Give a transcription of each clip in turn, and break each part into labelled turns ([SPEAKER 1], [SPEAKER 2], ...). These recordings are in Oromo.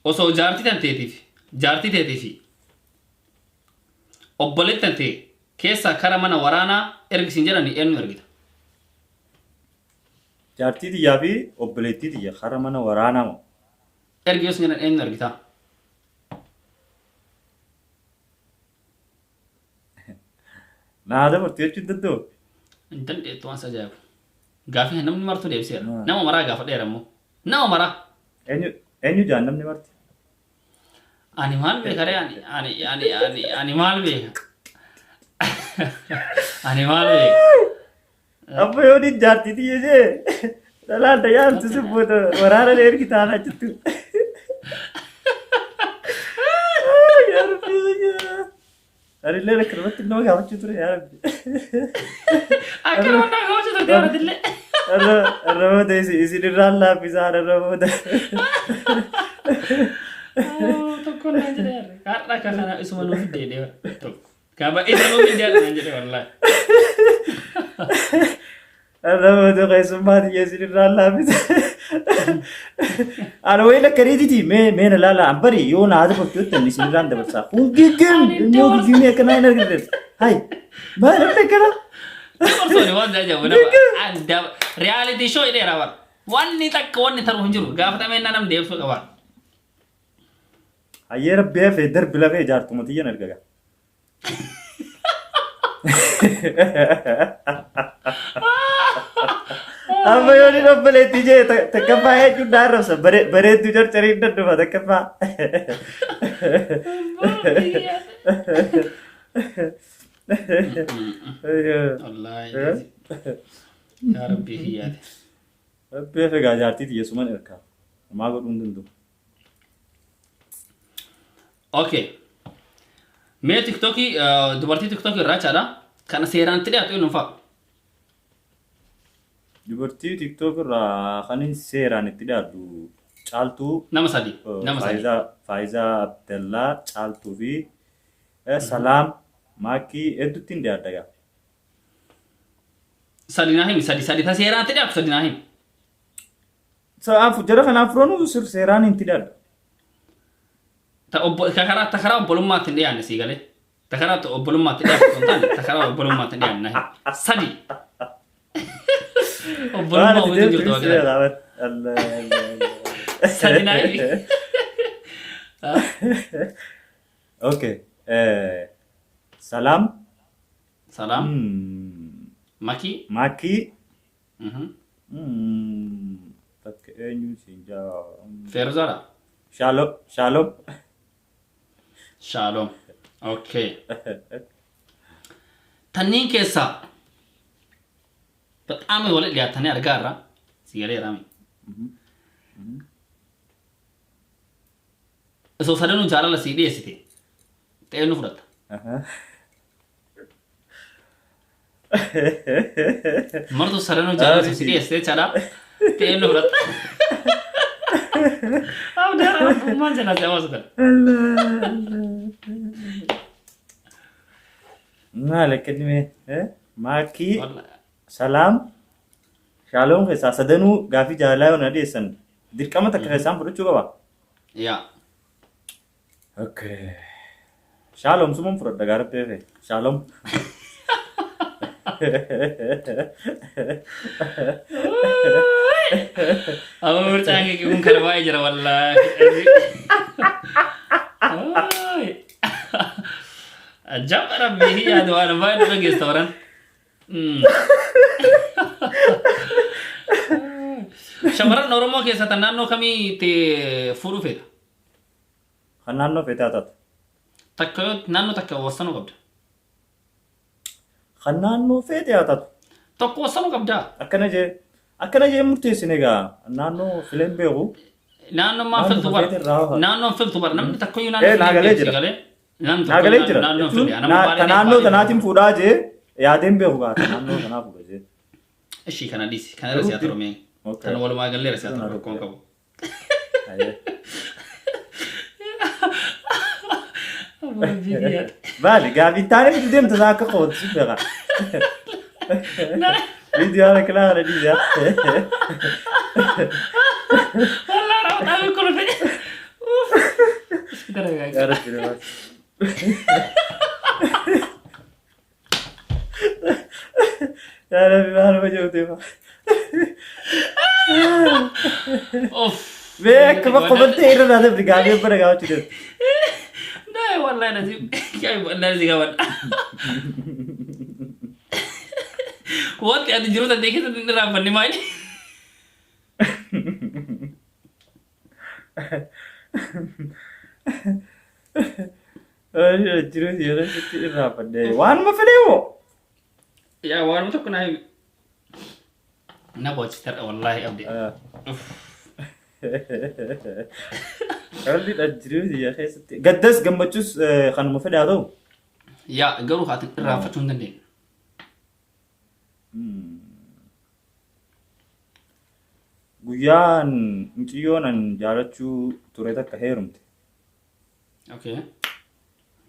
[SPEAKER 1] Osoo jaartii tanteetiif jaartii teetii fi obboleetti tantee keessaa kara mana waraanaa ergi siin jedhani eenyu ergita?
[SPEAKER 2] Jaartii tiyyaa fi obboleettii tiyya kara mana waraanaa moo?
[SPEAKER 1] Ergi yoo siin jedhan eenyu ergita?
[SPEAKER 2] Naa dabartu jechuun hin danda'u.
[SPEAKER 1] Hin dandeettu waan si ajaa'ibu. Gaafii kana namni martuu deebiseera.
[SPEAKER 2] Maa.
[SPEAKER 1] Nama maraa gaafadheera immoo. Nama maraa.
[SPEAKER 2] Eenyu eenyu jaan namni marti?
[SPEAKER 1] Ani maal beeka ree ani ani ani ani ani maal beeka? Ani maal beeka?
[SPEAKER 2] Abba yoo ni jaartii tiyya jee dhalaan dayyaamtu si booda waraana ergi taanaa jettu. Yaa Rabbi yaa. Anillee akkanumatti nama gaafachuu ture yaa Rabbi.
[SPEAKER 1] Akka nama naa gaafachuu turte horatillee.
[SPEAKER 2] Irra booda isin irraan laaffisaa irra booda.
[SPEAKER 1] Tokko naan jedhee harre. Har'a akka kana isuma nuuf fiddee deema. Tokko. Gaafa isa nuuf fiddee har'a naan jedhee wallaahi.
[SPEAKER 2] Irra booda keessummaa tiyya isin irraan laaffisa. Ana wayi lakka reetiti mee mee na laala an bari yoo na haati bakka jettan isin irraan dabarsaa. Kun giggim immoo giggimii akkanaa hin argatan. Hai maal namni akkana?
[SPEAKER 1] Dabarsooni waan ajaa'ibu nama. Reality show dheeraa bara. Wanni takka wanni taru hin jiru. Gaafatamee nam deebisuu qaba.
[SPEAKER 2] Hayyee rabbi hafee darbi lafee jaartuma tiyyan ergaga. Amma yoo ni obboleettii jee takkaffaa jechuun na arrabsa bareedduu carcarii nan dhufa takkaffaa.
[SPEAKER 1] Wallaahi. Yaa Rabbii kiyyaate.
[SPEAKER 2] Rabbi hafe gaa jaartii tiyya suman ergaa. Homaa godhuu hin danda'u.
[SPEAKER 1] Okay. Mee TikTokii dubartii TikTokii irraa jechaadha. Kana seeraan itti dhiyaatu eenyuun fa'a?
[SPEAKER 2] Dubartii TikTok irraa kan hin seeraan itti dhiyaadhu Caaltuu,
[SPEAKER 1] Nama sadi. Nama sadi.
[SPEAKER 2] Faayizaa Faayizaa Abdallaa, Caaltuu fi Salaam Maakkii hedduutti hin dhiyaadha gaa.
[SPEAKER 1] Sadi naa himi sadi sadi ta seeraan itti dhiyaatu sadi naa himi.
[SPEAKER 2] Sa'aafu jara kanaaf firoonuu sir seeraan hin tidhaadha.
[SPEAKER 1] Ta obbo ta karaa ta karaa obbolummaatti hin dhiyaanne sii galee. Ta karaa obbolummaatti dhiyaatu osoo hin taane ta karaa obbolummaatti hin dhiyaanne naa himi. Sadi. Obbolummaa wajjin jirtu waa galee. Sadi naa himi.
[SPEAKER 2] Okay. Salaam.
[SPEAKER 1] Salaam. Makii.
[SPEAKER 2] Makii. Takka eenyu siin jaa.
[SPEAKER 1] Feeruzaadha.
[SPEAKER 2] Shalom. Shalom.
[SPEAKER 1] Shalom. Okay. Tanniin keessaa በጣም walitti dhiyaatanii argaa irraa si galeera mi. Osoo sadanuu jaalala sii dhiyeessite ta'ee nu fudhatta. Martu sadanuu jaalala si dhiyeessite jechaadha. Ta'ee nu fudhatta. Abdaan abbummaan jalaa si hawaasa kana.
[SPEAKER 2] Maal akka dhimee? Maakii, Salaam, Shaaloom keessaa sadanuu gaafii jaalalaa yoo na dhiyeessan dirqama takka keessaan fudhachuu qaba.
[SPEAKER 1] Yaa.
[SPEAKER 2] Okay. Shaaloom suman fudhadha gaara beekee. Shaaloom.
[SPEAKER 1] Amma mircaan kee kun kana baay'ee jira wallaahi. Ajab rabbii yaadu waan baay'ee nu dhageessa baran. Shamarran Oromoo keessaa tan naannoo kamii itti fuudhuu feeta?
[SPEAKER 2] Kan naannoo feetaa taatu.
[SPEAKER 1] Takka yoo naannoo takka wassanuu qabda.
[SPEAKER 2] Kan naannoo feete haa taatu.
[SPEAKER 1] Tokko wassanuu qabdaa.
[SPEAKER 2] Akkana jee akkana jee murteessine egaa naannoo fileen beeku.
[SPEAKER 1] Naannoon maa
[SPEAKER 2] Naannoo
[SPEAKER 1] filtu bara.
[SPEAKER 2] feete irraa hafa.
[SPEAKER 1] Naannoon filtu bara. Namni takka iyyuu naannoo
[SPEAKER 2] Ee naa
[SPEAKER 1] filee
[SPEAKER 2] galee
[SPEAKER 1] beeku si
[SPEAKER 2] jira.
[SPEAKER 1] galee. Namni
[SPEAKER 2] Naa
[SPEAKER 1] tokko
[SPEAKER 2] galee jira.
[SPEAKER 1] naannoon
[SPEAKER 2] Jechuun
[SPEAKER 1] filee. Nama
[SPEAKER 2] ta
[SPEAKER 1] baalee
[SPEAKER 2] naannoo
[SPEAKER 1] baalee.
[SPEAKER 2] tanaatiin fuudhaa jee yaadeen beeku gaa ta naannoo tanaa fuudha jee.
[SPEAKER 1] Ishii kana dhiisi. Kana irra siyaa ta'u mee.
[SPEAKER 2] Okay.
[SPEAKER 1] Kana walumaa gallee irra siyaa ta'u
[SPEAKER 2] Kana
[SPEAKER 1] rakkoon qabu.
[SPEAKER 2] Ayyee.
[SPEAKER 1] Abbaan biyyaa.
[SPEAKER 2] Maali gaafii taane miti deemta isaa akka kootu si beeka. Viidiyoo haala kilaa kana dhiisa.
[SPEAKER 1] Wallah raawwataa fi kolfe. Daragaa.
[SPEAKER 2] Yaa Rabbi na baasi. Yaa Rabbi maaluma jirtu fa.
[SPEAKER 1] Of.
[SPEAKER 2] Mee akkuma qofattee irra naa dabri gaafii bara gaafachuu deemtu.
[SPEAKER 1] Dai wallahi lazim. Kai wallahi si gaafadha. Wanti ati jiru tantee keessatti hin irraanfanne maali?
[SPEAKER 2] Jiruu yeroo sitti irraanfadhe. Waanuma fedhee moo?
[SPEAKER 1] Yaa waanuma tokko naa himi. Na boochistarra wallahi abdi. Uff.
[SPEAKER 2] Wanti jiruu biyya keessatti. Gaddas gammachuus kanuma fedhe haa ta'u.
[SPEAKER 1] Yaa garuu ati irraanfachuu hin dandeenye.
[SPEAKER 2] Guyyaan mucayyoon an jaalachuu ture takka heerumte.
[SPEAKER 1] Okay.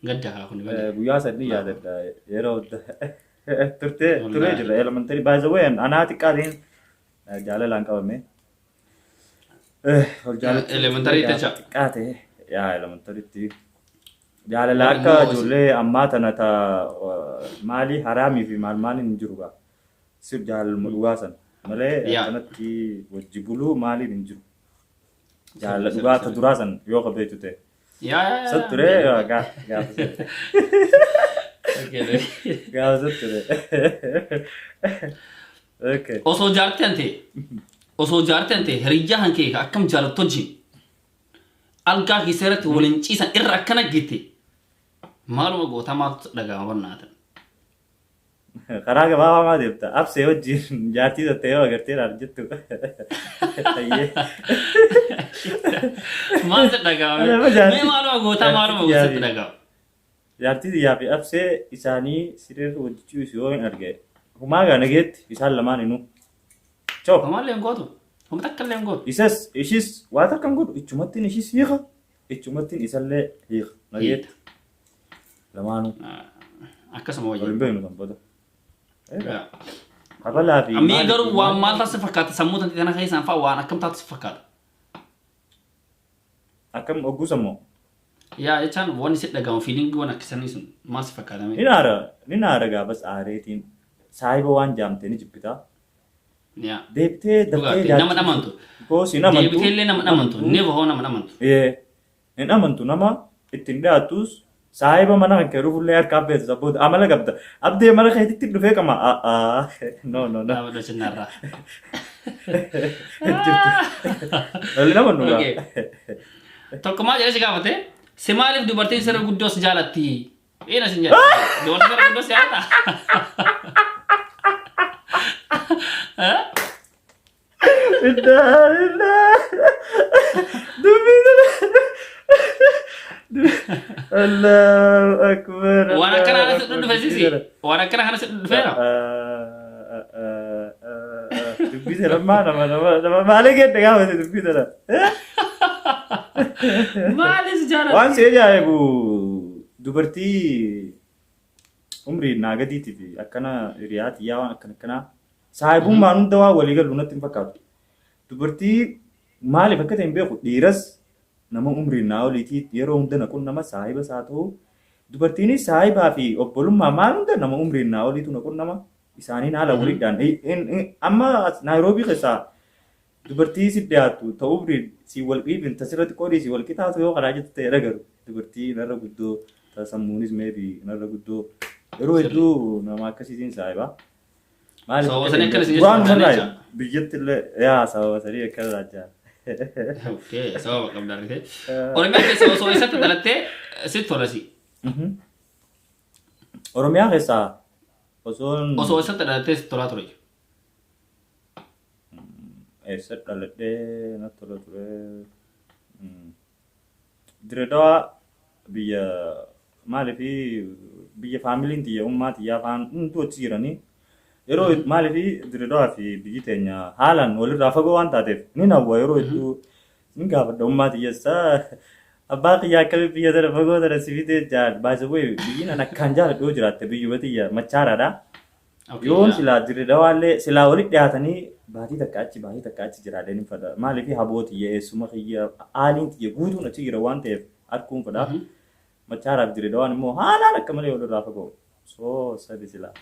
[SPEAKER 1] Gadda haa kun bade.
[SPEAKER 2] Guyyaa sadii yaadadha yeroo turtee turee
[SPEAKER 1] Wallaahi.
[SPEAKER 2] jira elementary by the way anaa xiqqaatiin jaalalaan qabame. Ol jaalachuu
[SPEAKER 1] Elementary
[SPEAKER 2] gaafa
[SPEAKER 1] jecha.
[SPEAKER 2] xiqqaa ta'e yaa elementarytti jaalala akka
[SPEAKER 1] Immoo
[SPEAKER 2] ijoollee ammaa tana ta maalii haraamii fi maal maaliin hin jiru gaa. Sir jaalaluma dhugaa sana malee
[SPEAKER 1] Yaa.
[SPEAKER 2] akkanatti wajji buluu maaliin hin jiru. Jaalala dhugaa ta duraa sana yoo qabeetu ta'e.
[SPEAKER 1] Yaa yaa yaa.
[SPEAKER 2] San ture gaafa san.
[SPEAKER 1] Okay.
[SPEAKER 2] Gaafa san ture. Okay.
[SPEAKER 1] Osoo jaartii ante osoo jaartii ante hiriyyaa kan kee akkam jaalattu wajjin algaa keessa irratti waliin ciisan irra akkana geette maaluma gootaa maaltu dhaga'ama barnaatan.
[SPEAKER 2] Karaa gabaabaa maa deemta? Absee wajjin jaartii tattee yoo agartee laal jettu. Ayyee.
[SPEAKER 1] Maaltu dhaga'ama?
[SPEAKER 2] Nama jaartii-
[SPEAKER 1] Mee maaluma gootaa maaluma
[SPEAKER 2] jaartii
[SPEAKER 1] gootatti dhaga'ama?
[SPEAKER 2] Jaartii xiyyaa fi absee isaanii sireerra wajji ciisu yoo hin arge. Humaa gaa nageetti isaan lamaan inuu. Choo.
[SPEAKER 1] Homaallee hin gootu. Homa takka illee hin gootu.
[SPEAKER 2] Isas ishis waa takka hin godhu ichumattiin ishis hiika ichumattiin isallee hiika nageetti lamaanuu
[SPEAKER 1] Akkasuma
[SPEAKER 2] wal
[SPEAKER 1] wayya.
[SPEAKER 2] hin beeknu kan booda. Kabalaa fi
[SPEAKER 1] Mee
[SPEAKER 2] maali
[SPEAKER 1] garuu
[SPEAKER 2] fi
[SPEAKER 1] waan
[SPEAKER 2] maali
[SPEAKER 1] maal taasisu fakkaata sammuu tante tana keessaan fa'a waan akkam taatu si fakkaata.
[SPEAKER 2] Akkam ogguusa immoo
[SPEAKER 1] Yaa jechaan wanni si dhaga'amu feelingii waan akkasanii sun maal si fakkaata mee?
[SPEAKER 2] Ni naara gaafas aareetiin saahiba waan jaamte ni jibbitaa.
[SPEAKER 1] Yaa.
[SPEAKER 2] Deebitee daftee
[SPEAKER 1] Dhugaatti nama dhamantu.
[SPEAKER 2] Because hin amantu.
[SPEAKER 1] Deebitee illee nama dhamantu. Never hoo nama dhamantu.
[SPEAKER 2] Ee, hin amantu nama ittiin dhiyaattus saahiba mana kan kee dhufullee harkaa beektu sabbooda amala qabda. Abdee mana keetitti dhufee qama. A'aa. No no no.
[SPEAKER 1] Dhaabadha cinnaarraa.
[SPEAKER 2] Jirtu. Lolli nama nu
[SPEAKER 1] Okay. Tokko maal jedhee si gaafate? Si maaliif dubartiin sirra guddoo si jaalatti? Dhiira sin jedhe. Dubartiin sirra guddoo si jaalata? Eh?
[SPEAKER 2] Innaa innaa. Dubbii tana. Allahu akbar.
[SPEAKER 1] Waan akkana kana si dhudhufe sisi. Waan akkana kana si dhudhufeera.
[SPEAKER 2] Dubbii tana maa nama nama nama maalee keessa gaafate dubbii tana.
[SPEAKER 1] Maaliif si jaalata?
[SPEAKER 2] Waan si ajaa'ibu dubartii umriin naa gadiitii fi akkana hiriyaa tiyyaa waan akkana akkanaa saahibummaan hunda waan walii galu natti hin fakkaatu. Dubartii maaliif akka ta'e hin beeku dhiiras nama umriin naa oliitii yeroo hunda na qunnama saahibas haa ta'u dubartiinis saahibaa fi obbolummaa maal hunda nama umriin naa oliitu na qunnama isaaniin haala waliidhaan amma Naayiroobii keessaa dubartii si dhiyaattu ta umriin si wal qiibin ta sirratti qoodii si wal qixaatu yoo karaa jettu ta'e dhagaru dubartii narra guddoo ta sammuunis maybe narra guddoo yeroo hedduu nama akkasiitiin saahiba. Maaliif
[SPEAKER 1] Sababa
[SPEAKER 2] akka
[SPEAKER 1] sanii
[SPEAKER 2] ta'e
[SPEAKER 1] akkana si
[SPEAKER 2] duraan
[SPEAKER 1] jechuudha
[SPEAKER 2] umarraa
[SPEAKER 1] jecha.
[SPEAKER 2] biyyatti illee yaa sababa sanii akkana laajaa.
[SPEAKER 1] Okay, sababa qabda argite. Oromiyaa keessa osoo eessatti dhalattee sitti tola si.
[SPEAKER 2] Oromiyaa keessaa osoon
[SPEAKER 1] Osoo eessatti dhalattee sitti tolaa ture.
[SPEAKER 2] Eessa dhaladhee natti tola ture. Diredawaa biyya maaliif biyya faamiliin tiyya ummaa tiyyaa faan hunduu achi jiranii yeroo maaliif Diredawaa fi biyyi teenya haalaan walirraa fagoo waan taateef ni hawwa yeroo hedduu ni gaafadha ummaa tiyyessa abbaa kiyya akkamii biyya tana fagoo tana si fidee jaal baay'ee biyyi nan akkaan jaaladhu yoo jiraatte biyyuma tiyya machaaraadha.
[SPEAKER 1] Okay,
[SPEAKER 2] Yoon
[SPEAKER 1] yaa.
[SPEAKER 2] silaa Diredawaallee silaa walitti dhiyaatanii baatii takka achi baatii takka achi jiraadhee ni fedha. Maaliif haboo tiyya eessuma kiyya aaliin tiyya guutuun achi jira waan ta'eef Arguun fedha. Machaaraaf Dirree Dhawaan immoo haalaan akka malee walirraa fagoo. So sadi silaa.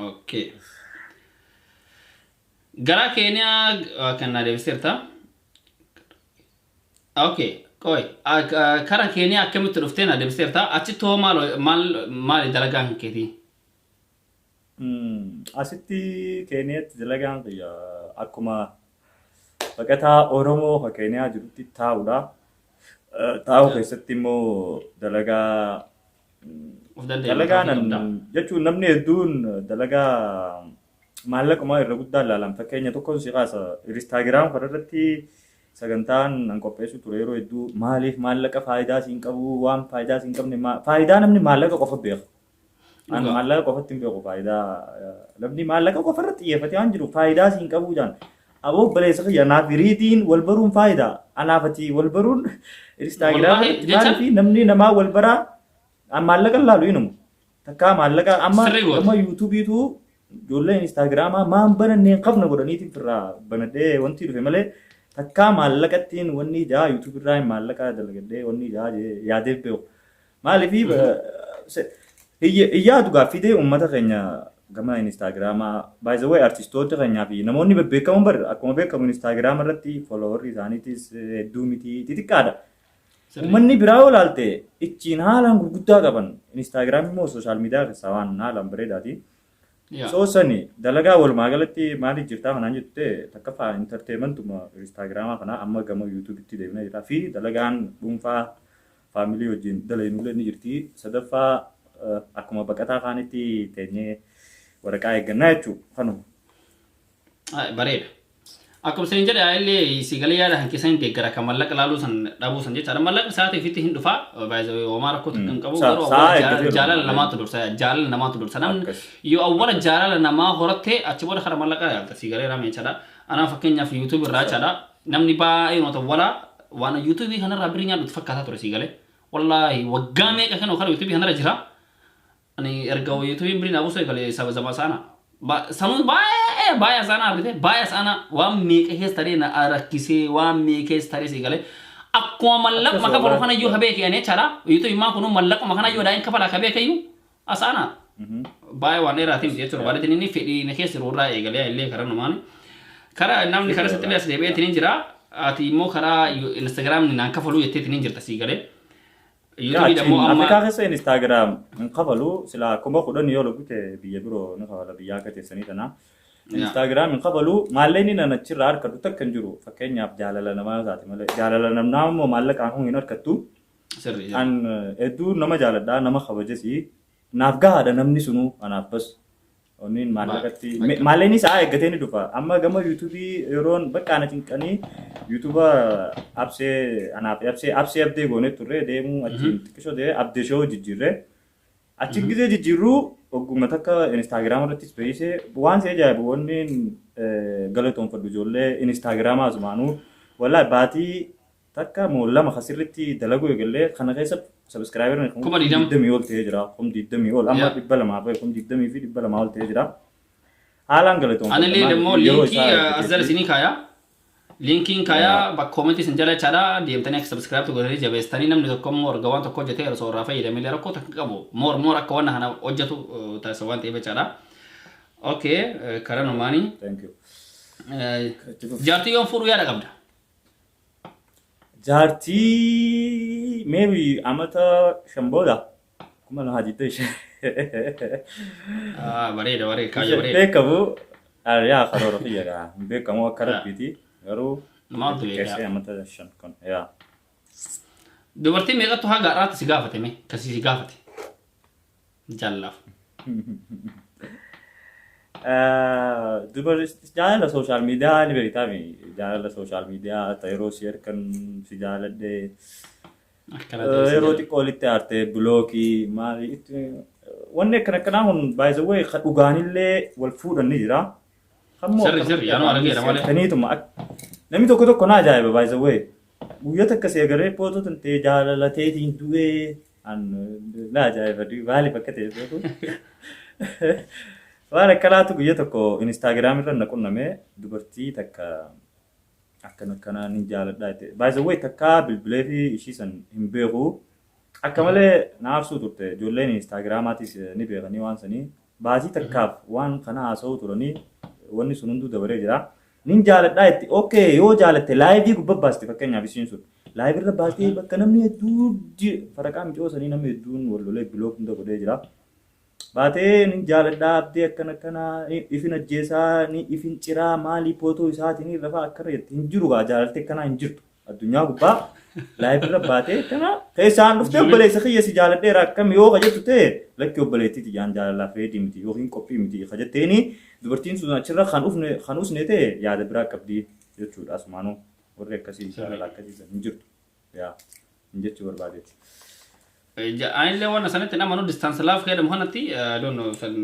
[SPEAKER 1] Okay. Gara Keeniyaa kan na deebisteerta. Okay. Qoy. Kara Keeniyaa akkamitti dhuftee na deebisteerta? Achitti hoo maal maal maali dalagaan keetii?
[SPEAKER 2] Asitti Keeniyaatti dalagaan kiyya akkuma baqataa Oromoo kan Keeniyaa jirutti taa'uudha. Taa'uu keessatti immoo dalagaa
[SPEAKER 1] Of danda'e
[SPEAKER 2] dalagaa
[SPEAKER 1] mataa ofii qabda.
[SPEAKER 2] nan jechuun namni hedduun dalagaa maallaquma irra guddaa ilaalan. Fakkeenya tokkoon si kaasa, Instagram kana irratti sagantaan nan qopheessu ture yeroo hedduu, maaliif maallaqa faayidaa siin qabu, waan faayidaa siin qabne, faayidaa namni maallaqa qofa beeku. An maallaqa qofatti hin beeku faayidaa, namni maallaqa qofa irratti xiyyeeffatee waan jiru faayidaa siin qabu jaan. Aboo obboleessa kiyya, naaf hiriitiin wal baruun faayidaa. Anaaf ati wal baruun Instagram
[SPEAKER 1] Wallaahi
[SPEAKER 2] irratti
[SPEAKER 1] jecha
[SPEAKER 2] maaliif namni namaa wal baraa an maallaqa hin laalu inuma. Takkaa maallaqa amma
[SPEAKER 1] Sirrii goota.
[SPEAKER 2] gama YouTubeiitu ijoolleen Instagramaa maan banannee hin qabna godhaniitiin firraa banadhee wanti dhufe malee takkaa maallaqattiin wanni ijaa YouTube irraa hin maallaqa dalagadhee wanni ijaa yaadee beeku. Maaliif iyyaatu gaaffii uummata keenya gama Instagramaa, by the way, artistoota keenyaa fi namoonni bebbeekamoon bar akkuma beekamu Instagram irratti followerri isaaniitis hedduu miti, xixiqqaadha. Uummanni biraa yoo ilaalte ittiin haalaan gurguddaa qaban. Instagram immoo social media keessaa waan haalaan bareedaati. So sani dalagaa walumaa galatti maaliif jirtaa kanaan jette, takkaffaa entertainmentuma Instagramaa kana amma gama YouTubeitti deemnee jira fi dalagaan dhuunfaa family wajjin dalagnullee ni jirti. Sadaffaa akkuma baqataa kaanitti teenyee waraqaa eeggannaa jechuudha kanuma.
[SPEAKER 1] Bareeda. Akkuma isin jedhe, illee si galee yaada kan keessan deeggara kan mallaqa laaluu san dhabuu san jechaadha. Mallaqa isaatii ofitti hin dhufa. Baay'ee homaa rakkoo tokko hin qabu. Garuu awwaala jaalala namaatu dursa. Jaalala namaatu dursa. Namni yoo awwaala jaalala namaa horatte, achi booda kara mallaqa yaalta. Si galee rame jechaadha. Anaa fakkeenyaaf YouTube irraa jechaadha. Namni baay'een wata wala waan YouTube kanarraa birrii nyaadhu fakkaataa ture si galee. Wallaahi waggaa meeqa kan kara YouTube kanarra jira. Ani erga YouTubeiin birrii naa buusuu eegale saba zama sana. Sanuun baay'ee baay'ee asaana argite, baay'ee asaana waan meeqa keessa taree na rakkisee, waan meeqa keessa taree si galee. Akkuma mallaquma kafalu kana iyyuu kabeeke ani jechaadha. YouTubeiin maan kun mallaquma kana iyyuu daa'in kafalaa kabeeke iyyuu asaana. Baay'ee waan dheeraatiin jechuudha. Baay'ee inni fedhii na keessa jiru irraa eegalee illee karaa numaani. Karaa namni karaa sitti illee as deebi'eetiin hin jira. Ati immoo karaa Instagram naan kafaluu jetteetiin hin jirta sii galee. YouTubeii
[SPEAKER 2] Achiin
[SPEAKER 1] immoo amma
[SPEAKER 2] Afrikaa keessa Instagram hin kafalu, silaa 10,000 yoo lagute biyya biroo ni kafala, biyya akka teessanii tana. Instagram hin kafalu, maallaqni nan achirraa harkadhu takka hin jiru. Fakkeenyaaf jaalala namaa yoo taate malee, jaalala namaa immoo maallaqaan kun hin harkattu. An hedduu nama jaaladha, nama kabajasi. Naaf gahaadha namni sunuu anaaf bas. Onniin maallaqatti maallaqni isaa eeggatee ni dhufa. Amma gama YouTubeii yeroon bakka ana cinqanii YouTubea absee anaaf absee absee abdee goonee turre deemuu achiin xiqqishoo ta'e abdee showoo jijjiirre. Achi gisee jijjiirruu ogguma takka Instagram irrattis beeksise. Waan si ajaa'ibu wanni galatoonfadhu ijoollee Instagramaa asumaanuu, wallaahi baatii takka moo lama kasirritti dalaguu eegallee kana keessa subscriberin
[SPEAKER 1] 20,000.
[SPEAKER 2] 20 ol ta'ee jira. 20,000 ol amma 200 fa'i, 20,200 ol ta'ee jira. Haalaan galatoonfadha.
[SPEAKER 1] Anillee
[SPEAKER 2] Maaliif
[SPEAKER 1] immoo
[SPEAKER 2] yeroo
[SPEAKER 1] linkii
[SPEAKER 2] isaa
[SPEAKER 1] as jala isinii kaaya. Linkiin kaayaa bakka commentii isin jala jechaadha. Deemtanii akka subscribe godhanii jabeessitanii, namni tokko immoo erga waan tokko hojjetee osoo irraa fayyadamee illee rakkoo takka qabu. More more akka waan kana hojjetu taasisa waan ta'eef jechaadha. Okay, karaa numaanii.
[SPEAKER 2] Thank you.
[SPEAKER 1] Jaartii yoon fuudhuu yaada qabda?
[SPEAKER 2] Jaartii maybe amata 5 booda, 2025.
[SPEAKER 1] Ah, bareeda bareeda, kaayyoo bareeda.
[SPEAKER 2] Beekamu yaa karoora kiyya gaa hin beekamu akka rabbiiti garuu
[SPEAKER 1] Maaltu beekaa?
[SPEAKER 2] xiqqeessee amata 5 kan yaa.
[SPEAKER 1] Dubartii meeqattu haga har'aatti si gaafate mee? Kasii si gaafate? Jaallaaf.
[SPEAKER 2] Dubar jaalala social media ni beektaami, jaalala social media ta yeroo si harkan si jaaladhe
[SPEAKER 1] Akkana ta'e si
[SPEAKER 2] yeroo
[SPEAKER 1] jala.
[SPEAKER 2] Xiqqoo walitti aarte blockii maali wanni akkana akkanaa kun, by the way, ka dhugaanillee wal fuudhan ni jira. Kammoo
[SPEAKER 1] Sirri, sirri, yaanuu argeera malee.
[SPEAKER 2] Kaniituma namni tokko tokko na ajaa'iba, by the way. Guyyaa takka si agaree footoo tantee jaalalateetiin du'ee an na ajaa'iba, maaliif akka ta'e beeku. Waan akkanaatu guyyaa tokko Instagram irra na qunname dubartii takka. Akkana akkana ni jaaladha jette. By the way, takkaa bilbilee fi ishii san hin beeku. Akka malee na aarsuu turte. Ijoolleen Instagramaatis ni beekanii waan sanii. Baasii takkaaf waan kana haasa'uu turanii wanni sun hunduu dabaree jira. Nin jaaladhaa jetti. Okay, yoo jaalatte live gubbaa baasti fakkeenyaaf isiin sun. Live irra baastee bakka namni hedduu faraqaa micoo sanii namni hedduun wal lolee block hunda godhee jira. Baatee nin jaaladhaa abdii akkana akkana ifin ajjeesaa ni ifin ciraa maalii footoo isaatiin rafaa akkana jetti hin jiru gaa jaalalti akkanaa hin jirtu. Addunyaa gubbaa live irra baatee akkana keessaan dhuftee obboleessa kiyya si jaaladheera akkam yoo kajettu ta'e lakki obboleettii tiyyaan jaalalaaf ready miti yookiin qophii miti kajetteeni dubartiin sun achirra kan ufne kan usne ta'e yaada biraa qabdi jechuudha asumaanuu warri akkasii jaalala akkasii san hin jirtu yaa hin jechuu barbaadeeti.
[SPEAKER 1] Anillee waan sanatti nama distance love jedhamu kanatti don't know san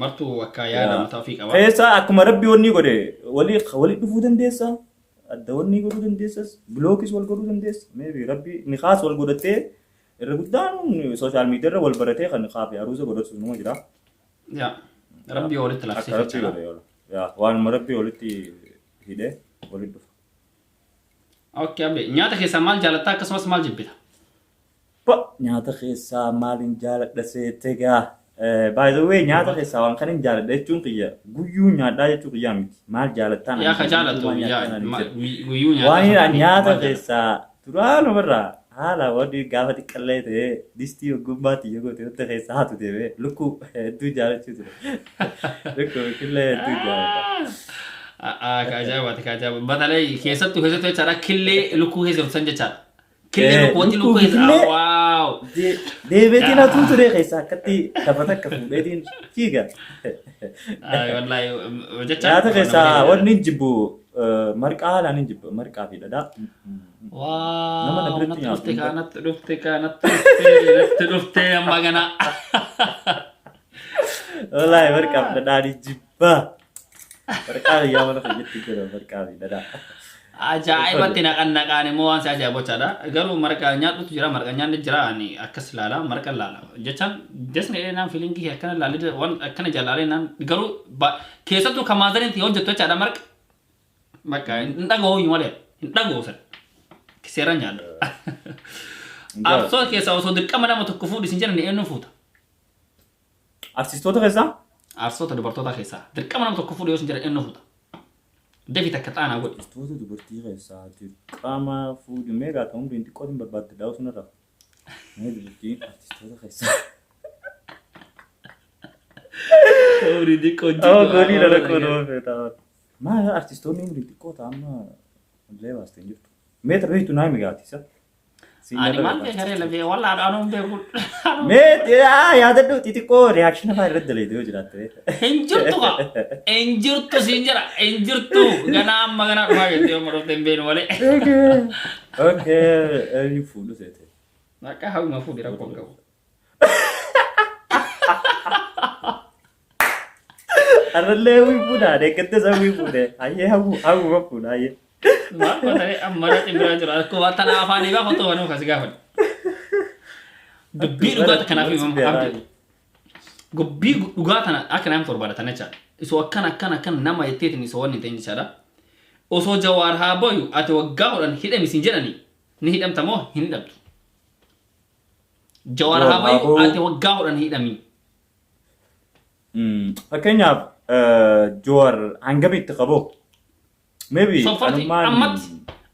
[SPEAKER 1] martuu akka yaada mataa ofii qaba.
[SPEAKER 2] Keessa akkuma rabbi wanni godhe walii walii dhufuu dandeessa. Adda wanni godhuu dandeessas blockis wal godhuu dandeessa. Maybe rabbi nikaas wal godhattee irra guddaan social media irra wal baratee kan nikaa fi aruusa godhatu numa jira.
[SPEAKER 1] Yaa rabbi walitti
[SPEAKER 2] Akka
[SPEAKER 1] laafsee
[SPEAKER 2] rabbi
[SPEAKER 1] jechaadha.
[SPEAKER 2] godhe yoo. Yaa waanuma rabbi walitti hidhee walitti dhufa.
[SPEAKER 1] Okay, abbe nyaata keessaa maal jaalattaa akkasumas maal jibbita?
[SPEAKER 2] Ba nyaata keessaa maaliin jaaladha seete gaa. By the way, nyaata keessaa waan kana hin jaaladha jechuun kiyya guyyuu nyaadhaa jechuu kiyyaa miti. Maal jaalattaan?
[SPEAKER 1] Yaa ka jaalattu yaa guyyuu nyaata.
[SPEAKER 2] Waan nyaata keessaa duraanumarraa haala wanni gaafa xiqqallee ta'ee distii ogummaatti yoo goote wanta keessaa haatu deemee lukkuu hedduu jaalachuu ture. Lukkuu killee hedduu jaaladha.
[SPEAKER 1] Ka ajaa'ibaati ka ajaa'iba. Batalee keessattuu jechaadha killee lukkuu keessa jirtu san jechaadha. Killee lukkuu wanti lukkuu keessa wow.
[SPEAKER 2] Deebiitiin hatuu ture keessaa akkatti lafa takka fuudheetiin fiiga.
[SPEAKER 1] Wallaahi jecha.
[SPEAKER 2] Nyaata keessaa wanni hin jibbu marqaa haalaan hin jibbu marqaa fi dhadhaa.
[SPEAKER 1] Nama na biratti nyaatu. Natti dhufte kaa natti dhufte kaa natti dhufte natti dhufte amma gana.
[SPEAKER 2] Wallaahi marqaa fi dhadhaa ni jibbaa. Marqaa biyyaa mana fayyatti jira marqaa fi dhadhaa.
[SPEAKER 1] Ajaa'ibatti naqan naqaan immoo waan si ajaa'ibu jechaadha. Garuu marqa nyaadhutu jira marqa nyaanni jira ani akkas ilaala marqa ilaala. Jechaan desni naan feelingii akkana ilaalee waan akkana jaalaalee naan garuu keessattuu kan motheriin hojjettu jechaadha marqa. Bakka hin dhaga'u malee hin dhaga'u sana. Seeraan nyaadha. Artistoota keessaa osoo dirqama nama tokko fuudhi sin jedhan eenyu fuuta?
[SPEAKER 2] Artistoota keessaa?
[SPEAKER 1] Artistoota dubartoota keessaa dirqama nama tokko fuudhi yoo sin jedhan eenyu fuuta? Dafi takka xaanaa godhi.
[SPEAKER 2] Artistoota dubartii keessaa dirqama fuudhi meeqa ta'u umriin xiqqootiin barbaadde daa'u sunirra. Mee dubartii artistoota keessaa.
[SPEAKER 1] Umrii xiqqoo
[SPEAKER 2] Amma goolii rakkoo nama feetaa. Maal artistoonni umrii xiqqoo ta'a amma illee baastee hin jirtu. Meetra beektu naa himi gaatisa.
[SPEAKER 1] Ani maal beekaree lafee wallaa anuun beeku.
[SPEAKER 2] Mee yaadadhu xixiqqoo reaction afaan irratti daleete yoo jiraatte.
[SPEAKER 1] Hin jirtu kaa. Hin jirtu siin jira. Hin jirtu. Ganaa amma ganaa dhufaa jettee yoo dhufte hin beenu malee.
[SPEAKER 2] Okay, eenyu fuudhu seete?
[SPEAKER 1] Maqaa hawwima fuudhi rakkoo hin qabu.
[SPEAKER 2] Har'allee hawwii fuudha, deeggartee hawwii fuudhe. Hayyee hawwu hawwuma fuudha hayyee.
[SPEAKER 1] Maal godhanii amma irratti biraa jira. Akkuma tana afaanii baafatu waan kasi gaafadhu. Dubbii dhugaa kanaaf himamu abdi. Dubbii dhugaa tana akka namni torbaadha jechaadha. Isoo akkana akkana akkana nama jetteetiin isoo wanni ta'in jechaadha. Osoo Jawaar haa bayu ati waggaa 10 hidhami siin jedhani ni hidhamta moo hin hidhamtu? Jawaar haa bayu ati waggaa 10 hidhami.
[SPEAKER 2] Fakkeenyaaf Jawaar hangam itti qabu? Maybe
[SPEAKER 1] Sonfarti ammatti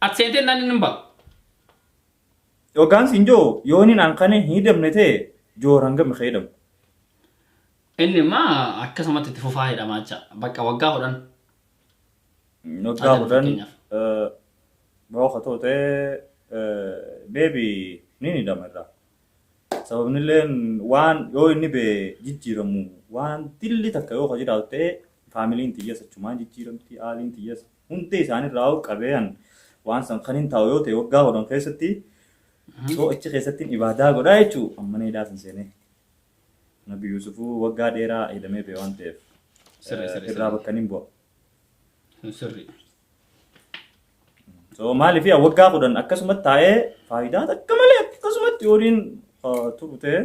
[SPEAKER 1] ati seentee naan inni hin bahu.
[SPEAKER 2] Yookaan siin joo yoo inni naan kana hin hidhamne ta'e Jawaar hangam ka hidhamu?
[SPEAKER 1] Inni maa akkasumatti itti fufaa hidhamaa jecha bakka waggaa 10.
[SPEAKER 2] Waggaa 10 booka ta'u ta'e maybe ni hidhama irraa. Sababni illee waan yoo inni bee jijjiiramu waan dilli takka yoo ka jiraatu ta'e familyn tiyyas achumaan jijjiiramti aaliin tiyyas hundee isaanirraa qabeen waan san kan hin taa'u yoo ta'e waggaa 10 keessatti soo achi keessatti ibaadaa godhaa jechuu amma na hidhaa san seenee. Nabi Yuusufuu waggaa dheeraa hidhamee bee waan ta'eef irraa bakka hin bu'a.
[SPEAKER 1] Sirri.
[SPEAKER 2] So maaliif waggaa 10 akkasumatti taa'ee faayidaa takka malee akkasumatti yooniin turu ta'e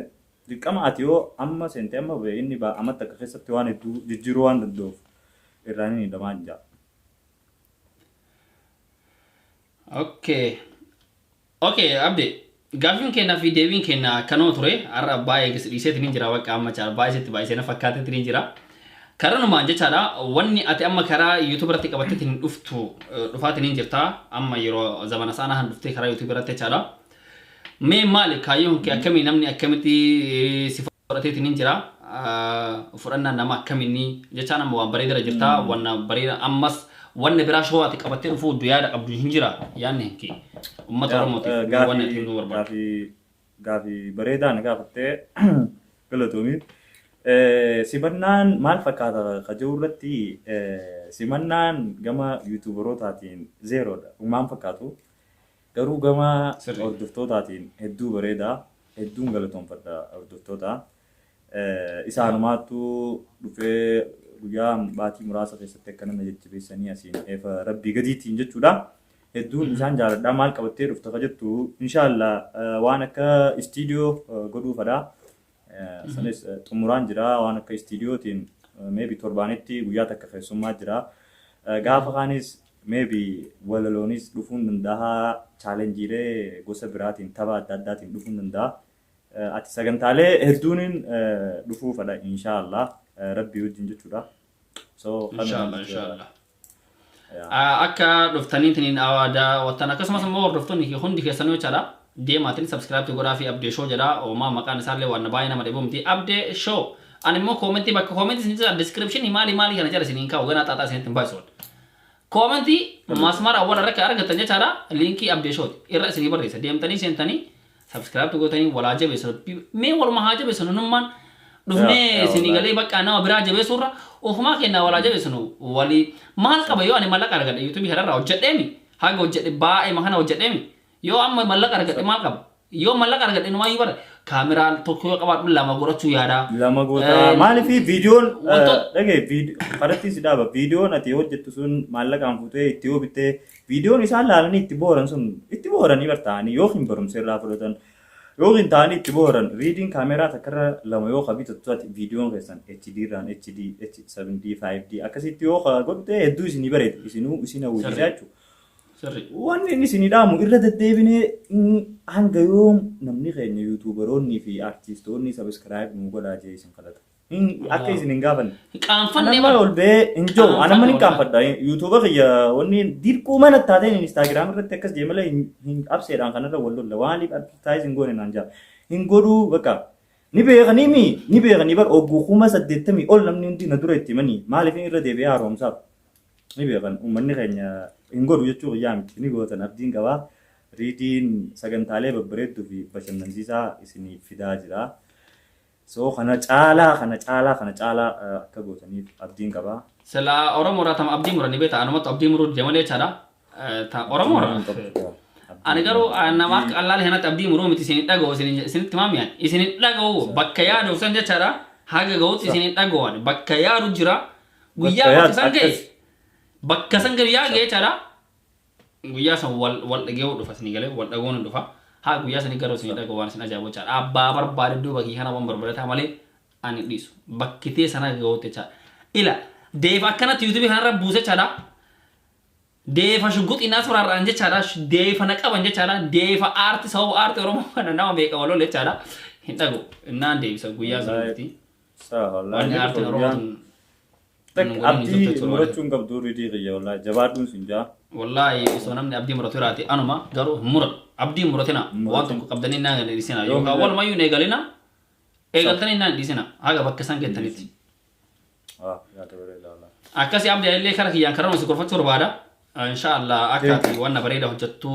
[SPEAKER 2] dirqama ati yoo amma seentee amma ba'e inni ammatti akka keessatti waan hedduu jijjiiruu waan danda'uuf irraa ni hidhamaa jira.
[SPEAKER 1] Okay. Okay, Abdi. Gaaffiin kennaa fi deebiin kennaa akkanuma ture. Har'a baay'ee dhiiseetiin hin jira bakka amma caala baay'ee sitti baay'isee na fakkaateetiin hin jira. Karanumaan jechaadha, wanni ati amma karaa YouTube irratti qabatteetiin dhuftu dhufaatiin hin jirta. Amma yeroo zamana saanaa han dhuftee karaa YouTube irratti jechaadha. Mee maali kaayyoon kee? Akkamii namni akkamitti si fudhateetiin hin jira? Fudhannaan nama akkamiini jechaan amma waan bareedaa jirta. Wanna bareeda ammas wanna biraa showaa ati qabattee dhufuu yaada qabdu hin jira yaadni kee uummata Oromootiif wanna ati himuu barbaadu?
[SPEAKER 2] Gaafii bareedaa na gaafattee, galatoomi. Simannaan maal fakkaata kaja'u irratti, simannaan gama YouTuberootaatiin zerodha. Maal fakkaatu? Garuu gama hordoftootaatiin hedduu bareedaa. Hedduun galatoonfadha hordoftoota. Isaanumaattuu dhufee guyyaa baatii muraasa keessatti akka nama jajjabeessanii asiin eefa rabbii gadiitiin jechuudha. Hedduun isaan jaaladha. Maal qabattee dhufta ka jettu, inshaallah waan akka istiidiyoo godhuufadha. Sanis xumuraan jira. Waan akka istiidiyootiin maybe torbaanitti guyyaa takka keessummaa jira. Gaafa kaanis maybe walaloonis dhufuun danda'a. Challengeiilee gosa biraatiin, tapha adda addaatiin dhufuun danda'a. Ati sagantaalee hedduuniin dhufuufadha inshaallah rabbii wajjin jechuudha. So
[SPEAKER 1] Inshaallah, inshaallah. Akka dhuftaniitiin daawwattan akkasumas immoo hordoftoonni hundi keessanuu jechaadha. Deemaatiin subscribe godhaa fi Abdee Show jedha. Oomaa maqaan isaallee waan baay'ee nama dhibu miti. Abdee Show. Ani immoo commentii bakka commentii isin jira descriptionii maali maali kana jala isiniin kaa'u ganaa xaaxaa isinitti hin baay'isu. Commentii masmara awwal irra kan argattan jechaadha. Linkii Abdee Showti irra isinii barreessa. Deemtanii seentanii subscribe gootanii walaa jabeessu. Mee waluma haa jabeessu nummaan dhufnee isinii galee bakka nama biraa jabeessuurra ofumaa kennaa walaa jabeessinu walii maal qaba? Yoo ani mallaqa argadhe YouTubeii kanarraa hojjedheemi, haga hojjedhe baay'ee kana hojjedheemi, yoo amma mallaqa argadhe maal qaba? Yoo mallaqa argadhe numaayyuu bara kaameraa tokko yoo qabaadhu lama godhachuu yaada.
[SPEAKER 2] Lama goota. Maaliif viidiyoon dhagee karatti si dhaaba, viidiyoon ati hojjettu sun maallaqaan fuutee itti yoo bittee, viidiyoon isaan laalanii itti booran sun itti booranii bartaa'anii yookiin barumsa irraa fudhatan yookiin ta'anii itti booran. Riidiin kaameraa takkarra lama yoo qabitattu, ati viidiyoon keessan HD irraan HD, H7D, 5D akkasitti yoo godhute hedduu isinii bareeda, isinuu isin hawwisiisa jechuudha. Wanni inni isinii dhaamu irra deddeebinee, hanga yoom namni keenya YouTuberoonni fi artistoonni subscribe nu godhaa jee isin kadhata? Akka isin hin gaafanne.
[SPEAKER 1] Qaanfanne.
[SPEAKER 2] Anamma ol ba'ee hin jiru. Anamma ni qaanfadha. YouTube kiyya wanni dirquu mana taateen Instagram irratti akkas jee malee hin abseedhaan kanarra wal lolla. Waaliif advertising goone naan jaa. Hin godhuu bakka. Ni beekanii mi? Ni beekanii bar ogguu 80,000 ol namni hundi na dura itti himanii maaliif irra deebi'ee haaromsaaf? Ni beekan. Uummanni keenya hin godhu jechuu kiyyaa miti. Ni gootan abdiin qabaa. Riidiin sagantaalee babbareedduu fi bashannansiisaa isiniif fidaa jira. So kana caalaa, kana caalaa, kana caalaa akka gootaniif abdiin qabaa.
[SPEAKER 1] Sila Oromoo irraa tama abdii muranii beektaa? Anumatti abdii muruu dide malee jechaadha. Oromoo irraa. Ani garuu nama akka allaala kanatti abdii muruu miti. Isin dhaga'u, isinitti maamiyaan isin dhaga'u bakka yaadu san jechaadha. Haga ga'utti isin dhaga'u bakka yaadu jira. Guyyaa bakka san ga'e, bakka san ga'e yaa ga'e jechaadha. Guyyaa san wal wal dhaga'uu dhufa isinii galee wal dhaga'uun dhufa. Haa guyyaa sanii garuu isinii dhaga'u waan isin ajaa'ibu jechaadha. Abbaa barbaade duuba kii kana waan barbaadataa malee ani dhiisu. Bakkitee sana ga'uutti jechaadha. Ila deefa akkanatti YouTubeii kanarra buuse jechaadha. Deefa shugguxii naas faraarra'an jechaadha. Deefa na qaban jechaadha. Deefa aartii sababa aartii Oromoo kana nama meeqa wal lolle jechaadha. Hin dhaga'u. Innaan deebisa guyyaa sanitti. Wanni aartiin Oromoo tun
[SPEAKER 2] Abdii murachuu hin qabdu ridii kiyya, wallaahi jabaadhuun sun jaa.
[SPEAKER 1] Wallaahi osoo namni abdii muratu jiraate anuma, garuu hin muratu. Abdii muratina, waan tokko qabdanii naan hin dhiisina. Yookaan walumayyuu hin eegalina. Eegaltanii naan hin dhiisina. Haga bakka isaan geettanitti. Akkasii abdii illee kara kiyyaan karaa si gorfachuu barbaada. Inshaallah akka ati wanna bareeda hojjettu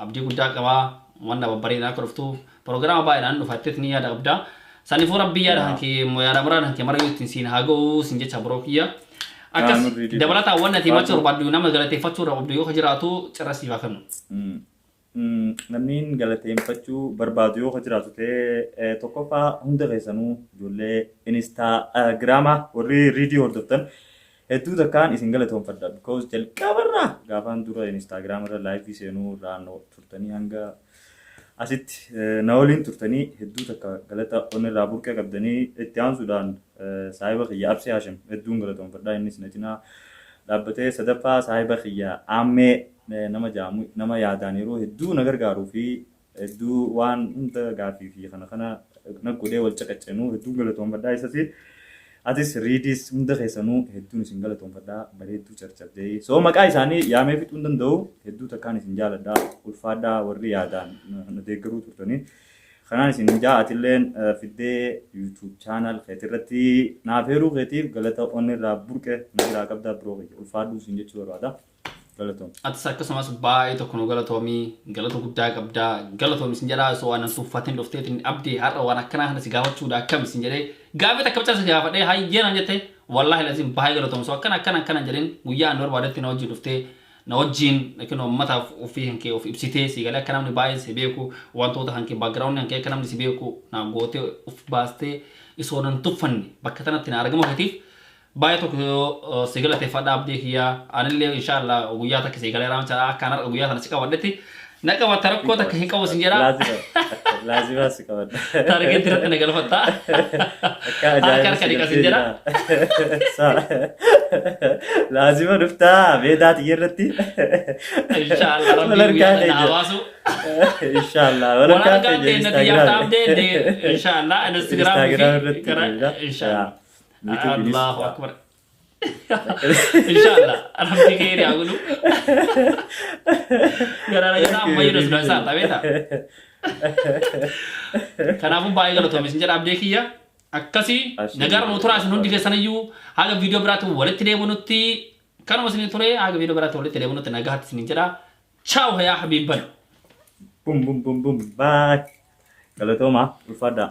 [SPEAKER 1] abdii guddaa qabaa. Wanna babbareedaa akka dhuftu proogiraama baay'eedhaan dhufatteet ni yaada qabda. Saniifuu rabbii yaada hankee yaada muraan hankee mara ittiin siin haa ga'u siin jecha biroo kiyya. Akkas dabalataan wanna ati himachuu barbaaddu, nama galateeffachuu qabdu yoo jiraatu cirra siif haa kennu.
[SPEAKER 2] Namni galateeffachuu barbaadu yoo jiraatu ta'e, tokkoffaa hunda keessanuu ijoollee Instagrama warri riidii hordoftan hedduu takkaan isin galatoonfadha. Because jalqabarraa gaafaan dura Instagram irra liveii seenuu irraa turtanii hanga asitti na waliin turtanii hedduu takka galata onnirraa burqee qabdanii. Itti aansuudhaan saahiba kiyya Absee Hashim hedduun galatoonfadha, innis na cinaa dhaabbatee. Sadaffaa saahiba kiyya Aammee. Nama jaamu nama yaadaan yeroo hedduu na gargaaruu fi hedduu waan hunda gaafii fi kana kana na godhee wal caqacanuu hedduu galatoonfadhaa isasi. Atis Riidis hunda keessanuu hedduun isin galatoonfadhaa, bareedduu carcardee. So maqaa isaanii yaamee fixuu hin danda'u, hedduu takkaan isin jaaladhaa, ulfaadhaa warri yaadaan na deeggaruu turtanii. Kanaan isin jaa, atilleen fiddee YouTube channel keetirratti naaf heeruu keetiif galata onni irraa burqe na biraa qabdaa, biroo kiyya, ulfaadhuu isin jechuu barbaada. Galatoom.
[SPEAKER 1] Atis akkasumas baay'ee tokko nu galatoomii, galata guddaa qabdaa, galatoomi isin jedhaa. Osoo waan tuffatin dhufteetiin abdii har'a waan akkanaa kana si gaafachuudha akkam isin jedhee gaafii takka bichaa si gaafadhee hayyee naan jette. Wallaahi lazim baay'ee galatoom. So akkana akkana akkana jedheen guyyaa ani barbaadetti na wajjin dhuftee na wajjin yookiin uummataaf ofii kan kee of ibsitee si galee akka namni baay'een si beeku, wantoota kan kee, background kan kee akka namni si beeku na gootee of baastee isoo nan tuffanne bakka tanatti na argamu keetiif baay'ee tokko si galateeffadha, abdii kiyyaa. Anillee inshallah guyyaa takka si galee raamcha akka har'a guyyaa sana si qabadhetti na qabatta, rakkoo takka hin qabu sin jedha.
[SPEAKER 2] Laazima si qabadha.
[SPEAKER 1] Targeetti irratti na galfatta.
[SPEAKER 2] Akka
[SPEAKER 1] Harka
[SPEAKER 2] ajaa'iba
[SPEAKER 1] harka dhiqa sin jedha.
[SPEAKER 2] Laazima dhuftaa beedaa xiyya irratti.
[SPEAKER 1] Inshallah rabbii guyyaa sana hawaasu.
[SPEAKER 2] Inshallah.
[SPEAKER 1] Wal argaa ta'e natti yaafta abdee, inshallah Instagram
[SPEAKER 2] Instagram
[SPEAKER 1] fi
[SPEAKER 2] irratti.
[SPEAKER 1] Inshallah. Allahu akbar. Inshallah rabbi keeri haa godhu. Garaa garaa ammayyuu nu isaa beektaa. Kanaafuu baay'ee galatoomi isin jedha, abdee kiyya. Akkasii nagaan nu turaa isin hundi keessaniyyuu, haga viidiyoo biraatti walitti deebinutti kanuma isin ture, haga viidiyoo biraatti walitti deebinutti nagaatti isin jedha. Ciao yaa habiibban.
[SPEAKER 2] Bum bum bum bum. Bye. Galatooma, ulfaadhaa.